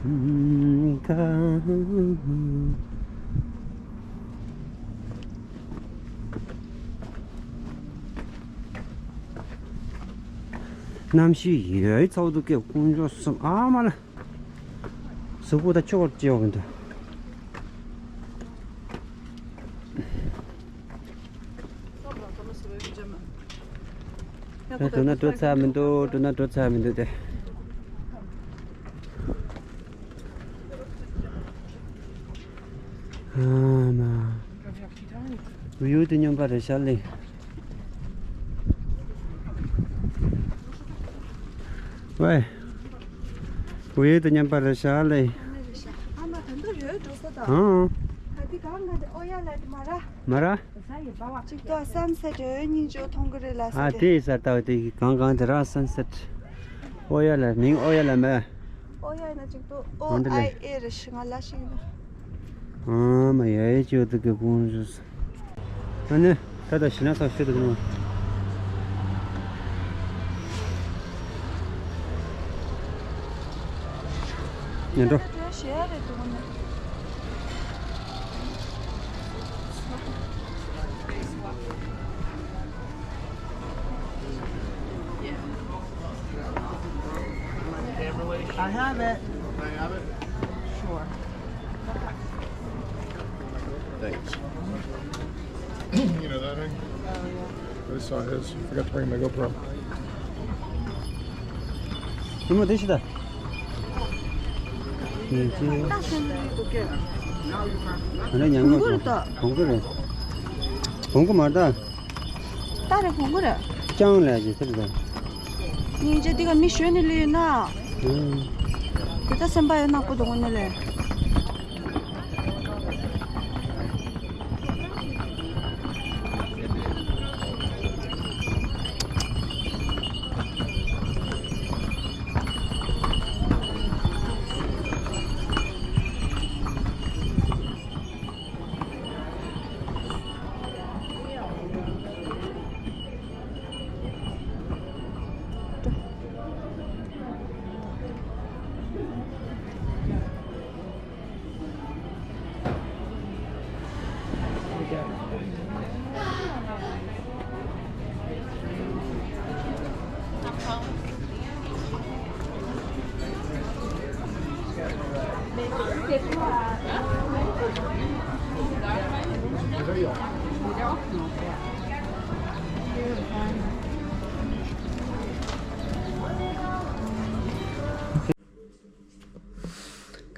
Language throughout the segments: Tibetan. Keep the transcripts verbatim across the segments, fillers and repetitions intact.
གནམ་གཤིས་ཡོད་ཚ་བོ་འདུག་སྐད་ཀུན་སྤྱོད་གསུམ་ཨ་མ་ལ། གཟུགས་པོ་ད་ཆོག་ཅེས་འོང་འདུག་ད་འགྲོ་ན་འགྲོ་ཚར་མི་འདུག་འགྲོ་ན་འགྲོ་ཚར་མི་འདུག་སྟེ། ཨ་མ། བུ་ཡུག་དེ་སྙོམས་པ་རེད་ཤག་ལེ། ཝེ། བུ་ཡུག་དེ་སྙོམས་པ་རེད་ཤག་ལེ། ཨ་མ་ད་འདུག་ཡོད་འགྲོ་ས་དང་། ཨང་། ད་འདི་གང་ག་དེ་ཨོ་ཡ་ལ་དེ་མ་ར། མ་ར། གཅིག་ཏུ་སན་སེ་ཊི་སྙིང་རྗེ་མཐོང་གི་རེད་ལ་ཨ་ས་དེ། དེ་ས་ལྟ་བུ་དེ་གང་གང་དེ་ར་སན་སེ་ཊི། ཨོ་ཡ་ལ་མིང་ཨོ་ཡ་ལ་མེད། ཨོ་ཡ་ན་གཅིག་ཏུ་ཨོ་ཨོ་འདི་ལ། ཨའི་ཨེ་རེད་ཤི་ང་ལ་ཤི་ཡིན་ན། ཨ་མ་ཡ་ཡ་ཅིག་འདུག་གི་ཀུན་ཞུས། ཨ་ནི་ད་ལྟ་ཞི་ན་ཚ་ཤོད་དུ་ནོ། ཉན་འགྲོ། ད་ལྟ་ཞི་ཡ་རེད་འདུག་ནི། I have it. They have it? Sure. Thanks. You know that, eh? Oh, yeah. I just saw his. Forgot to bring my GoPro. ཉི་མ་དེ་ཤི་ད། ཉིན་གཅིག་ད་སེམས་ལུས་འདུག་གས། ད་ནི་ཉང་བོང་གུ་རེད་ད། བོང་གུ་རེད། བོང་གུ་མ་རེད་ད། ད་རེད་བོང་གུ་རེད། ལྕང་ལས་ཀྱི་ཚེ་རེད་ད། སྙིང་རྗེ་འདི་ག་མི་ཞོན་ནས་ལུས་ཡོད་ན། ཨུམ། དེ་ད་སེམས་པ་ཡོད་ནག་པོ་འདུག་དངོས་གནས་ལས།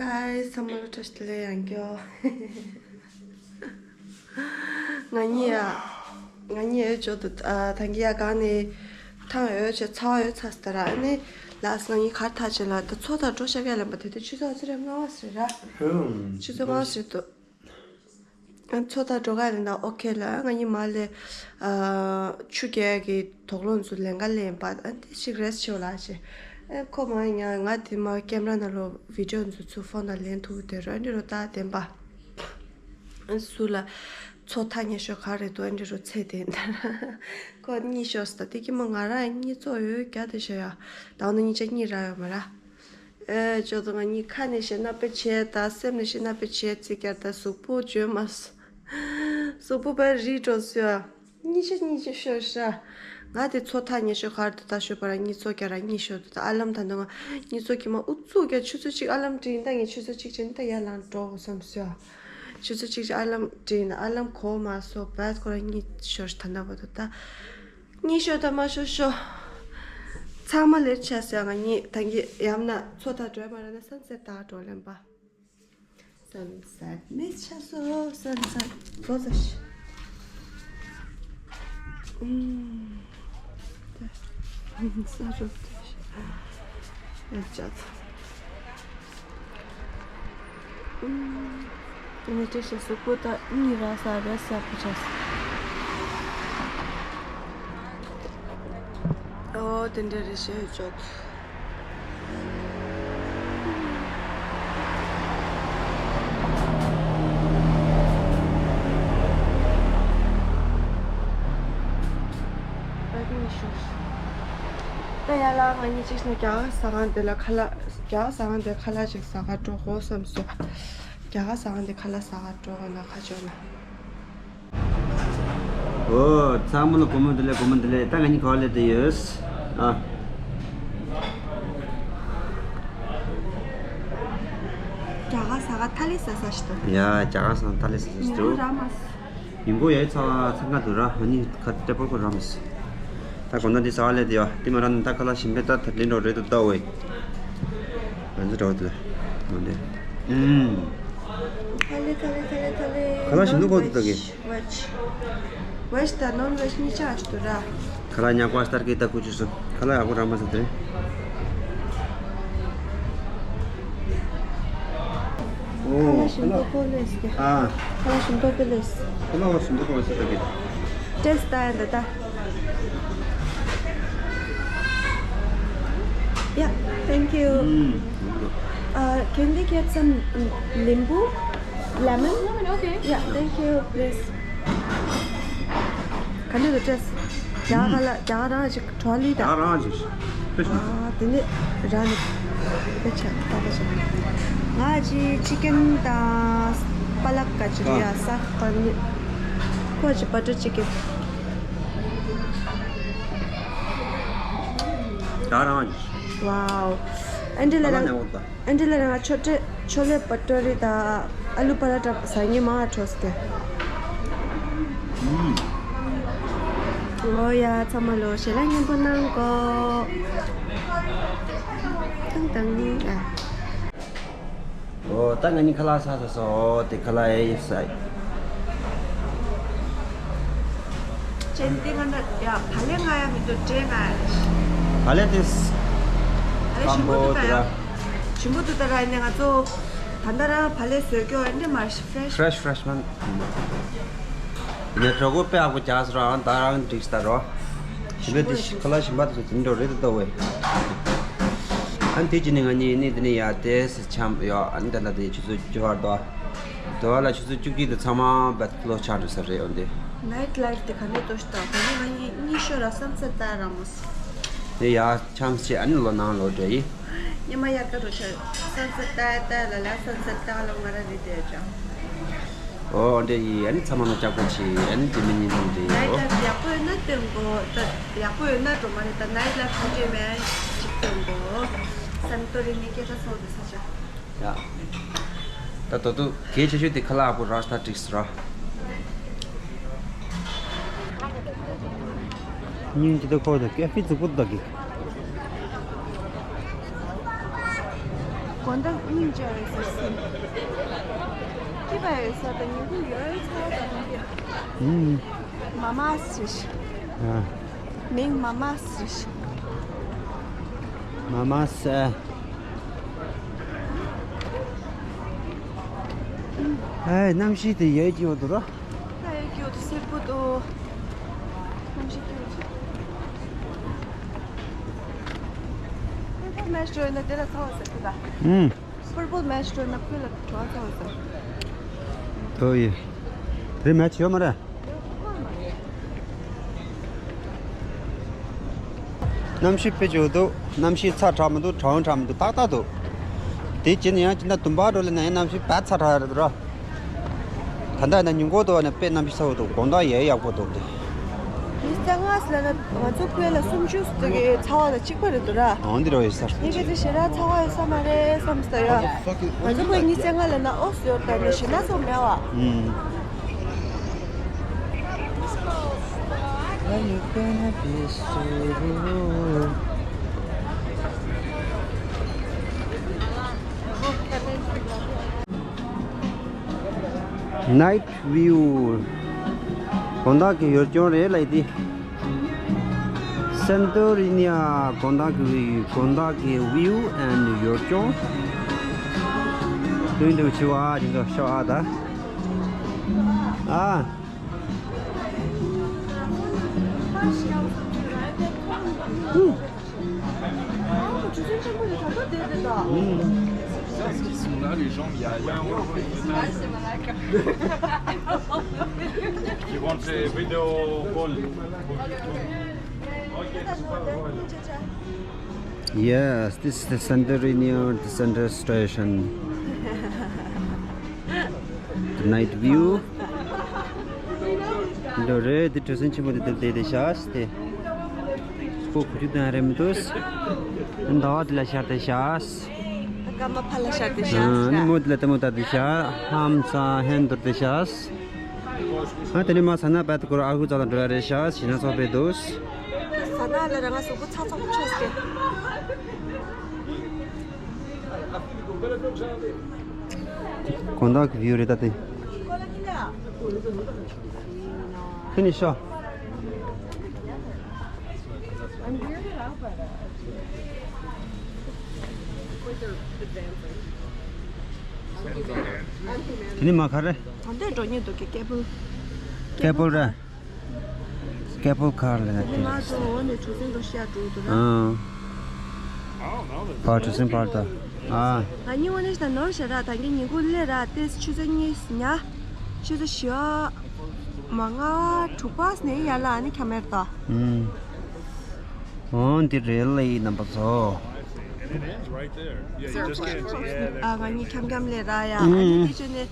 Guys, ཚང་མ་ལ་བཀྲ་ཤིས་བདེ་ལེགས་ཡང་བསྐྱར། ང་གཉིས་ཡ། ང་གཉིས་འོས་ཆོག་ཏུ་ཨ། ཐང་གི་ཡ་གང་ནས་ཐང་འོས་ཆེ་ཚ་བ་འོས་ཚ་སི་ད་ར་ཨ་ནི་ལགས་ང་གཉིས་གར་ཐག་ཆེ་ལ་ད་ཚོ་ད་འགྲོ་ཤ་ག་ལམ་པ་དེ་དུས་ཆུ་ཚོད་ཨ་ཚོད་རེ་ལྔ་བ་ཟེར་ར། ཆུ་ཚོད་ལྔ་བ་ཟེར་དུ། ཨ་ཚོ་ད་འགྲོ་ག་ལ་ན་ཨོ་ཁེ་ལ་ང་གཉིས་མ་ལས་ཨ་ཆུ་རྐྱལ་གི་དོགས་སློང་ཚོ་ལེན་ག་ལེན་པ་ཨ་དེ་ཞིག་རེས་ཆེ་བ་ལ་ཆེ། ཨ་ཁོ་མ་ཡིན་ང་ང་དེ་མ་ཀེམ་ར་ནང་ལོ་བི་ཌིའོ་ཚོ་ཚུར་ཕོན་ན་ལེན་ཐུབ་དེ་ར་འདི་རུ་ད་བདེན་པ། སུ་ལ་ཚོ་ཐག་ཉེ་ཤོས་ག་རེ་འདུག་ཨ་འདྲི་རུ་ཚེ་དེ་འདྲ་ཁོ་གཉིད་ཤོར་སོང་། དེ་གི་མོ་ང་རང་གཉིད་ཚོ་ཡོད་རྒྱ་དེ་ཤོ་ཡ། ད་ནི་གཉིད་ཆ་གཉིད་ར་ཡོད་མ་ར། ཨེ་ཅོ་ཏོ་ང་གཉིད་ཁ་ནས་ཤེས་ན་པེ་བྱས་ད་སེམས་ནས་ཤེས་ན་པེ་བྱས་ཚིག་བརྒྱབ་ད་གཟུགས་པོ་འཇོན་མ་སོང་། གཟུགས་པོ་པ་རི་འགྲོ་སོང་ཡ། གཉིད་ཆ་གཉིད་ཆ་ཤོར་ཤ། ང་དེ་ཚོ་ཐག་ཉེ་ཤོས་ག་རེ་འདུག་ད་ཤོད་པ་ར་གཉིད་ཚོ་རྒྱ་ར་གཉིད་ཤོར་འདུག་ད་ཨ་ལམ་ད་འདུག་ང་གཉིད་ཚོ་གི་མ་ཨུ་ཚུགས་རྒྱ་ཆུ་ཚོད་གཅིག་ཨ་ལམ་དྲན་ད་ངས་ཆུ་ཚོད་གཅིག་བྱས་ནས་ད་ཡར་ལངས་འགྲོ་དགོས་བསམ་སོང་ཡ། ཆུ་ཚོད་གཅིག་ཅིག་ཨ་ལམ་དྲན་ཨ་ལམ་གོ་མ་སོ་བས་ཁོ་རང་གཉིད་ཤོར་ད་ན་བོ་ད་ད། གཉིད་ཤོར་ད་མ་ཤོར་ཤོ། ཚང་མ་ལེར་ཆ་སེ་ང་གཉིད་ད་གི་ཡམ་ན་ཚོ་ད་འགྲོ་མ་ར་ན་སན་སེ་ད་འགྲོ་ལེན་པ། སན་སེ་མི་ཆ་སོ་སན་སེ་འགྲོ་ད་ཤི། ཨུམ། ས་རུབ་ད་ཤི། ཨ་ཅག་ཨུམ། དེ་ནས་བཀྲ་ཤིས་གཟུགས་པོ་ད་གཉིད་ར་ས་ར་ས་པོ་ཆགས་སོང་། ཨོ་དེ་འདྲ་རེད་ཤེས་ཆོག་ད་གཉིད་ཤོར། ད་ ཡ་ལ་ང་གཉིས་གཅིག་ནས་རྒྱ་གར་ཟ་ཁང་དེ་ལ་ཁ་ལག་རྒྱ་གར་ཟ་ཁང་དེ་ཁ་ལག་ཅིག་ཟ་ག་འགྲོ་དགོས་བསམ་སོང་། རྒྱ་གར་ཟ་ཁང་དེ་ཁ་ལག་ཟ་ག་འགྲོ་དགོས་ན་ཁ་ཕྱོགས་ན། ཨོ། ཚང་མ་ལ་དགོང་མོ་བདེ་ལེགས། དགོང་མོ་བདེ་ལེགས། ད་ང་གཉིས་ག་པར་སླེབས་བསྡད་ཡོད། ཨ། རྒྱ་གར་ཟ་ཁང་ཐ་ལི་ཟ་ས་ཞིག་འདུག་ཡ། རྒྱ་གར་ཟ་ཁང་ཐ་ལི་ཟ་ས་ཞིག་འདུག་ཉིན་གུང་ར་མ་ཟ། ཉིན་གུང་ཡའི་ཚ་བ་ཚ་ཁ་འདུག་ར། ཨ་ནི་ཁ་ཏྲེ་པོ་ཁོ་ར་མ་ཟ། ད་དགོང་དག་འདི་ཟ་བ་ལས་དེ་ཡོད། དེ་མ་ར་ནི་ད་ཁ་ལག་ཞིམ་པོ་ད་ད་ལིན་རོ་རེད་འདུག་ད་ཝེ། ང་ཚོ་འགྲོ་འདུག་ལ། མ་འདྲེ། ཨུམ། ཐ་ལི་ཐ་ལི་ཐ་ལི་ཐ་ལི། ཁ་ལག་ཞིམ་འདུག་གོ་འདུག་ད་གི། Veg. Veg དང་non-veg གཉིས་ཆ་ཞིག་འདུག་ར། ཁ་ལག་ཉག་པ་སྟར་གི་ད་ཁུ་ཆུ་སུ། ཁ་ལག་ཡག་པོ་རག་མ་སོང་དེ། ཨོ། ཁ་ལག་ཞིམ་པོ་ཁོ་ལས་ཀྱི། ཨ། ཁ་ལག་ཞིམ་པོ་པེ་ལས། ཁ་ལག་ཞིམ་པོ་ཁོ་ལས་ཀྱི། ཏེས་ད་ཡ་འདི་ད། Yeah, thank you. ཨུམ། Uh, can we get some, um, limbu? Lemon? Lemon, okay. Yeah, thank you, please. ག་འདྲ་འདུག་ཏེས། རྒྱ་གར་ལ་རྒྱ་གར་རང་ཞིག་གྲོ་ལི་ད། རྒྱ་གར་རང་ཞིག་ཕེ་ཤིན། ཨ། དེ་ནི་རང་ནི་ཕེ་ཆ་ད་ཕེ་ཆ། ང་ཅི་ཅི་ཀན་དང་པ་ལག་ག་ཅི་རེད་ཡ། ཨ། ཟ་ཁང་ནི་ཁོ་ཅི་བ་ཊར་ཅི་ཀན། རྒྱ་གར་རང་ཞིག་ཝའོ། ཨན་ཌི་ལ་རང་། ཨ་ནེ་འོ་ད། ཨན་ཌི་ལ་རང་ཆོ་ཏེ་ཆོ་ལེ་བ་ཊོ་རི་དང་ཨ་ལུ་པ་ར་ཊ་ཟ་ངེ་མ་འཕྲོས་ཏེ། ཨུམ། ཨོ་ཡ་ཚང་མ་ལོ་ཞལ་ལག་མཉེས་པོ་གནང་གོ། ཏང་ཏང་ཨ། ཨོ་ད་ང་གཉིས་ཁ་ལག་ཟ་ཟ་སོ། དེ་ཁ་ལག་ཨེ་ཡེ་ཟ། ཅན་དེ་ང་འདྲ་ཡ་བ་ལེ་ང་ཡ་མི་འདུག་འདྲེ་ང་ཡ་རེད། བ་ལེ་དེ་བ་ལེ་ཞིམ་པོ་འདུག་ད་ཡ། ཞིམ་པོ་འདུག་ད་ར། ཡིན་ནའི་ང་ཚོ་ད་ལྟ་རང་བ་ལེ་བཟོས་སྐྱོ་ཡིན་འདྲེ་མ་རེད། ཕེ་རེ་ཤི། ཕེ་རེ་ཤི་ཕེ་རེ་ཤི་མན། ཡིན་ནའི་གྲོད་ཁོག་དཔེ་ཡག་པོ་རྒྱགས་སོང་ར། ད་རང་འགྲིགས་ད་རོ། ཞིམ་པོ་དེ་ཁ་ལག་ཞིམ་པ་དེ་ཚོ་དེ་འདྲ་རེད་ད་ཝེ། ཨ་ནི་དེ་ཅི་ནས་ང་གཉིས་ནི་དེ་ནས་ཡ་དེ་སི་ཆམ་ཡོ། ཨ་ནི་ད་ལྟ་དེ་ཆུ་ཚོད་བཅུ་བར་དོ། དོ་བ་ལ་ཆུ་ཚོད་བཅུ་གཅིག་དུ་ཚང་མ་བད་ལོ་ཆགས་འགྲོ་ས་རེད། འོན་ཏེ། ནའིཊ་ལའིཕ་དེ་ག་འདྲས་འདུག་ཤི་ད། ད་ནི་ང་གཉིས་གཉིད་ཤོར་ར་སན་སེཊ་ལྟ་ར་མོ་སི། དེ་ཡ་ཆམ་ཆེ། ཨ་ནི་ལོ་ནང་ལོ་འདྲ་ཡི། ཉི་མ་ཡར་ཀ་རུ་ཆ་སན་སེཊ་ལྟ་ལྟ་ལ་ལ་སན་སེཊ་ལྟ་ལ་ང་ར་རེད་དེ་ཅང་། ཨོ་འདྲ་ཡི། ཨ་ནི་ཚང་མ་ལ་ལྕགས་པོ་ཆེ། ཨ་ནི་དེ་མི་ཉིན་དང་འདྲ་ཡོད། ནའིཊ་ལའིཕ་ཡག་པོ་ཡོད་ན་སྟོན་གོ། ད་ཡག་པོ་ཡོད་ན་འགྲོ་མ་རེད། ད་ནའིཊ་ལའིཕ་ག་འདྲས་མེད་ཅིག་སྟོན་གོ། སན་ཏོ་རི་ནི་སྐད་ཆ་ཚོགས་དེ་ས་ཆ། ཡ། ད་ད་དུ་གལ་ཆེ་ཤོས་དེ་ཁ་ལག་པོ་ར་སྟ་ཏིགས་ར། སྙིང་ཅི་ད་ཁོ་ད་ཀེ་ཧྥེ་ཙི་པོ་ད་གི། དགོང་དག་སྙིང་རྗེ་བའི་ཟ་སྲིན། སྐྱིད་པ་ཡོད་ས་དང་ཉིན་གུང་ཡོད་ཚ་བ་དང་། ཨུམ། མ་མ་སི་ཞིག་ཨ། མིང་མ་མ་སི་ཞིག་མ་མ་སི། ཨེ། གནམ་གཤིས་དེ་ཡོད་ཀྱི་ཡོད་དོ་ར། ད་ཡོད་ཀྱི་ཡོད་དོ། སེར་པོ་དོ། གནམ་གཤིས་དེ་ཡོད་ཀྱི། ད་མེ་ཆི་ཡོད་ན་དེ་ལ་ཚ་བ་ཟེར་གི་ད། ཨུམ། Purple match to ནག་པོ་ལ་གྲོགས་ཚོགས་སོ། ཐོ་ཡི། རེ་match ཡོད་མ་རེད། གནམ་གཤིས་དཔེ་བྱོས་འདུག་གནམ་གཤིས་ཚ་དྲགས་མི་འདུག་གྲང་དྲགས་མི་འདུག་ཏག་ཏག་འདུག་དེ་བྱས་ན་ཡང་སྤྱི་ཟླ་བདུན་པ་འགྲོ་ལ་ན་ཡང་གནམ་གཤིས་དཔེ་ཚ་དྲགས་རེད་འདུག་ར། ད་ལྟ་ན་ཉིན་གུང་དུ་བ་ནས་དཔེ་གནམ་གཤིས་ཚ་བོ་འདུག་དགོང་དག་ཡས་ཡག་པོ་འདུག་དེ། ཉི་ཤུ་རྩ་ལྔ་ཟེར་ན་ང་ཚོ་ཁུལ་ལ་སུམ་ཅུ་ཟེར་གི་ཚ་བ་ལ་གཅིག་པ་རེད་འདུག་ར། འོང་འདི་རོ་ཡོད་སར། ངས་སྐད་ཆ་ཞེ་དྲག་ཚ་བ་ཡོད་ས་མ་རེད་བསམ་སོང་ཡ། ང་ཚོ་ཁུལ་ཉི་ཤུ་རྩ་ལྔ་ལ་ན་ཨོ་སི་ཡོད་ད་ནས་ཞེ་ན་སོང་མེད་བ། ཨུམ། Night view. དགོང་དག་གི་ཡུལ་ལྗོངས་རེད་ལབ་དེ། Santorini དགོང་དག་གི་དགོང་དག་གི་view and ཡུལ་ལྗོངས། དུས་འདུག་ཆུ་བ་འདི་འདྲ་ཤོག་ཨ་ད། ཨ། Parce qu'ils sont là, les gens, il y a, il y a qui vont se vidéo call. Yes, this is the Santorini, the Central Station. The night view. འདི་རེད། འདི་གྲུ་གཟིངས་ཆེན་པོ་འདི་འདིར་བསྡད་དེ་བཞག་སྟེ། ཁོ་གུ་ཆུ་ལྡན་རེད་མི་འདུག་ཟླ་བ་འདི་ལ་ཤར་ཏེ་བཞག་སྐར་མ་ཕར་ལ་ཤར་ཏེ་བཞག་ཨ་ནི་མོ་འདི་ལ་ལྟད་མོ་ལྟ་དེ་བཞག་ཧམ་ས་ཧན་འདུར་ཏེ་བཞག་ཨ་དེ་ནས་མ་ས་ན་བད་ཀོར་ཨ་ཁུ་ཙ་ལ་འགྲོ་ཡ་རེད་ཤག་ཞི་ན་ཚོགས་པའི་འདུག་ས་ན་ལ་ར་ང་གཟུགས་པོ་ཚ་ཚ་པོ་ཆགས་སྐད། དགོང་དག་གི་བིའུ་རེད་ད་དེ། ཁྱོད་ནི་ཤོག་དེ་ནི་མ་ག་རེ། ད་འདོད་འགྲོ་ཉེ་འདུག་གི་ཀེ་བལ། ཀེ་བལ་ར། ཀེ་བལ་ཀར་ལ་ན་དེ། ང་ཚོ་འོ་ནས་གྲུ་གཟིངས་འགྲོ་ཤག་འགྲོ་འདུག་ར། ཨང་། བར་གྲུ་གཟིངས་བར་དུ། ཨ། ང་གཉིས་འོ་ནས་ད་ནོར་ཤག་ར། ད་གིན་ཉིན་གུང་སླེབས་ར་ཏེ་ཆུ་ཚོད་གཉིས་ཉ། ཆུ་ཚོད་བཞི་མ་ལྔ་དྲུག་པ་ནས་ཡར་ལ་ཨ་ནི་ཁྱམས་ཡར་ད། ཨང་། འོ་འདི་རེད་ལ་ཡིན་རྣམ་པ་ཚོ། And it ends right there. Yeah, you just can't. Yeah, ཨ་ང་གཉིས་འཁྱམ་འཁྱམ་ལས་ར་ཡ། ཨ་ནི་དེ་བྱས་ནས་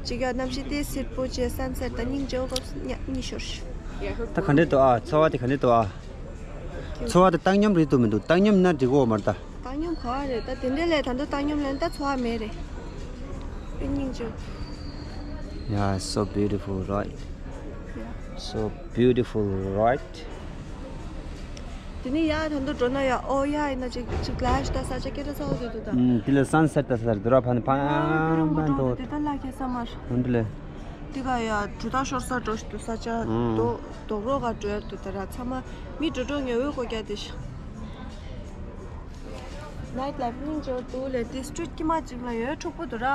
ཅིག་ཡ་གནམ་གཤིས་དེ་སིར་པོ་བྱས་སན་སེཊ་དང་སྙིང་རྗེ་པོ་སྐབས་ཉ་གཉིད་ཤོར་ཤི། ད་ག་འདྲས་འདུག་ཨ། ཚོར་བ་དེ་ག་འདྲས་འདུག་ཨ། ཚོར་བ་དེ་བཏང་སྙོམས་རེད་འདུག་མི་འདུག་བཏང་སྙོམས་ན་འགྲིག་གོ་མ་རེད་ད། བཏང་སྙོམས་ག་བ་རེད་ད། དེ་འདྲས་ལས་ད་འདོད་བཏང་སྙོམས་ལས་ད་ཚོར་བ་མེད་རེད། ཨེ་སྙིང་རྗེ། Yeah, so beautiful, right? Yeah. So beautiful, right? དེ་ནས་ཡར་ད་དུང་འགྲོ་ན་ཡ། ཨོ་ཡ་ཡིན་ན་ཅིག་ཅིག་ལ་ཤི་ད་ས་ཆ་སྐད་གྲགས་ཚ་བོ་ཟེར་འདུག་ད། ཨུམ། དེ་ལ་སན་སེཊ་ད་ས་རྡོ་ར་ཕན་ཕན་ཨ་ཕན་འགྲོ་འདུག་དེ་ད་ལ་ཁེ་ས་མར། འོན་ཏེ་ལེ། དེ་ག་ཡ་གྲུ་ཐག་ཤོར་ས་འགྲོ་ཞིག་འདུག་ས་ཆ་ཨུམ། རྡོ་རྡོག་རོག་ག་འགྲོ་ཡ་འདུག་ད་ར་ཚང་མ་མི་འགྲོ་འགྲོ་ཉོ་འོས་གོ་རྒྱ་དེ་ཤི། ནའིཊ་ལའིཕ་སྙིང་རྗེ་པོ་འདུག་ལེ། དེ་སི་ཊི་རིཊ་དཀྱིལ་མ་ཅིག་ལ་ཡོད་འཁྲུག་པོ་འདུག་ར།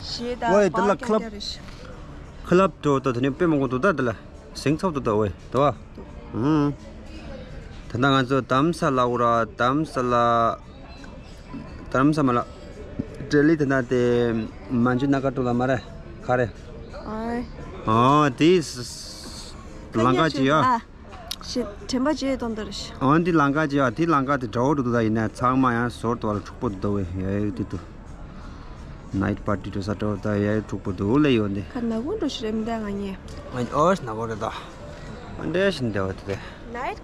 ཞེས་ད་ཝེ་དེ་ལ་བར་ཀྱང་ཁ་ལབ་རྒྱ་རེ་ཤི། ཁ་ལབ་འགྲོ་ད་དེ་ནས་དཔེ་མང་པོ་འདུག་ད་དེ་ལ། ཟིང་ཚབ་ཏུ་ལྟ་བས་དོ། ཧུམ། ད་ལྟ་ང་ཚོ་དྷ་རམ་ས་ལ་འོ་ར། དྷ་རམ་ས་ལ། དྷ་རམ་ས་མ་ལ། ལྡི་ལི་དེ་ན་དེ་མན་ཇུ་ན་ག་ཏོ་ལ་མ་རེད་ག་རེ། ཨ། ཨ་དེ་ལམ་ཁ་ཅིག་ཡོད། ཞེས་དྲན་པ་བརྗེད་གཏོང་ལྟར། ཨ་དེ་ལམ་ཁ་ཅིག་ཡོད། དེ་ལམ་ཁ་དེ་དྲ་བོ་འགྲོ་འདུག་ད་ཡིན་ན་ཚང་མ་ཡང་ཟོར་དུ་བ་ལ་འཁྲུག་པོ་འདུག་བས་ཡ་ཡོད་དུ་དུ། ནའིཊ་པར་ཊི་འགྲོ་ས་འགྲོ་ད་ཡ་ཡོད་འཁྲུག་པོ་འདུག་ལེ་ཡོད་འདི། ཁ་ནག་པོ་འགྲོ་ཞིག་རེད་མི་འདུག་ང་གཉིས། ཨ་ནི་ཨོ་ནག་པོ་རེད་ད། ཨ་འདྲེ་ཞིག་འདེ་བ་དེ་དེ།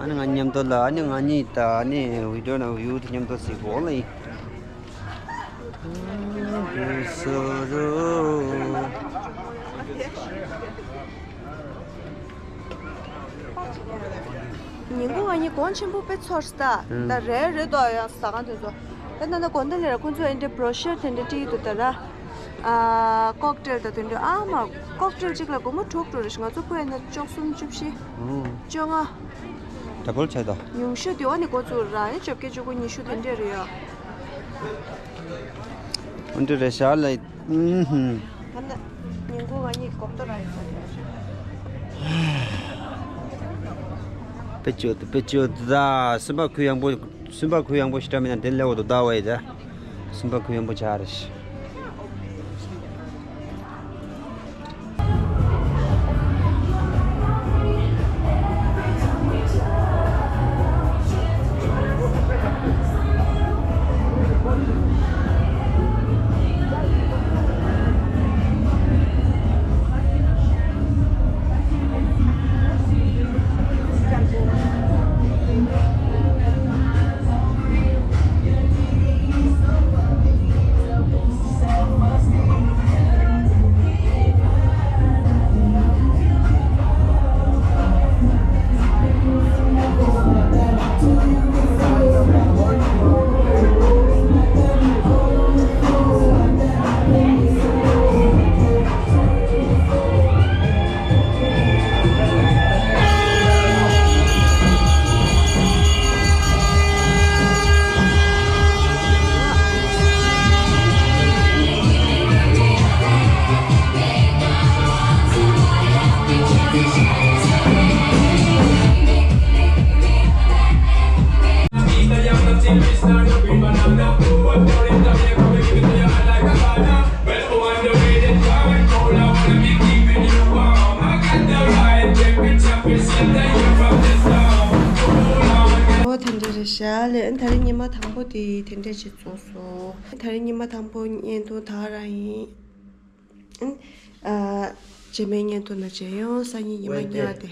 ཨ་ནི་ང་མཉམ་དུ་ལ་ཨ་ནི་ང་གཉིས་ད་ཨ་ནི་བི་ཌིའོ་ན་བིའུ་དེ་མཉམ་དུ་གཟིགས་གོ་ལེ་ཡིན། ཉིན་གུང་ང་གཉིས་གོང་ཆེན་པོ་དཔེ་ཚོར་སྟ། ད་རེ་རེ་དོ་ཡང་ཟ་ཁང་དེ་ཚོ། ད་ན་ན་གོང་དེ་ལས་ར་ཁོང་ཚོ་ཨེ་འདྲ་བྷྲོ་ཤར་དེ་འདྲ་བྲིས་འདུག་ད་ར། ཨ་ཀོག་ཊེལ་ད་དེ་འདྲ་ཨ་མ་ཀོག་ཊེལ་གཅིག་ལ་སྒོར་མོ་དྲུག་འགྲོ་རེད་ཤག་ང་ཚོ་ཁོ་ཡ་ན་བཅུ་གསུམ་བཅུ་བཞི། བཅོ་ལྔ། ཌ་བལ་ཆགས་ད། ཉུང་ཤོས་དེ་བ་ནི་འགོ་བཙུགས་ར་ནི་བཅོ་བརྒྱད་བཅུ་དགུ་ཉི་ཤུ་དེ་འདྲ་རེད་ཡ། འདི་རེད་ཤག་ལ། ཨུམ་ཧུམ། ད་ནི་ཉིན་གུང་ང་གཉིས་གོག་ཏོ་ར་ཡིན་ས་རེད། དཔེ་ཆོས་དེ་དཔེ་ཆོས་དེ་ད་སེམས་པ་གུ་ཡངས་པོ་སེམས་པ་གུ་ཡངས་པོ་ཞེ་དྲག་མེད་ན་དེ་ལས་འོ་དོ་ད་བ་ཡི་ད་སེམས་པ་གུ་ཡངས་པོ་ཆགས་རེད། ཉི་མ་དང་པོ་དེ་དེ་འདྲས་ཅིག་རྫོགས་སོང་། ད་རེས་ཉི་མ་དང་པོ་བརྙན་ཐུང་དག་རང་ཡིན། ཨ། རྗེས་མའི་བརྙན་ཐུང་ནང་མཇལ་ཡོང་། སང་ཉིན་ཉི་མ་ཝེ་ཏེ། ཉལ་ཏེ།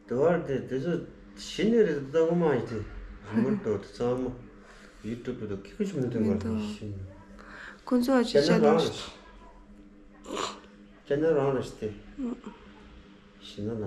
དེ་བར་དེ་དེ་ཚོ་གཞི་ནས་རེད། ལྟ་གི་མ་ཡིན་དེ། རི་མོ་འགྲོ་དེ་ཚང་མ་ཡུ་ཊུབ་དུ་ཁྱི་ཁུ་ཆུ་མི་འདུག་མི་བར་འདུག་གཞི་ནས། ཁོང་ཚོ་ཨ་ཅེ་ཅེ་ཅེ་ནལ་རང་རེད། ཅེ་ནལ་རང་རེད་དེ། གཞི་ན་ན།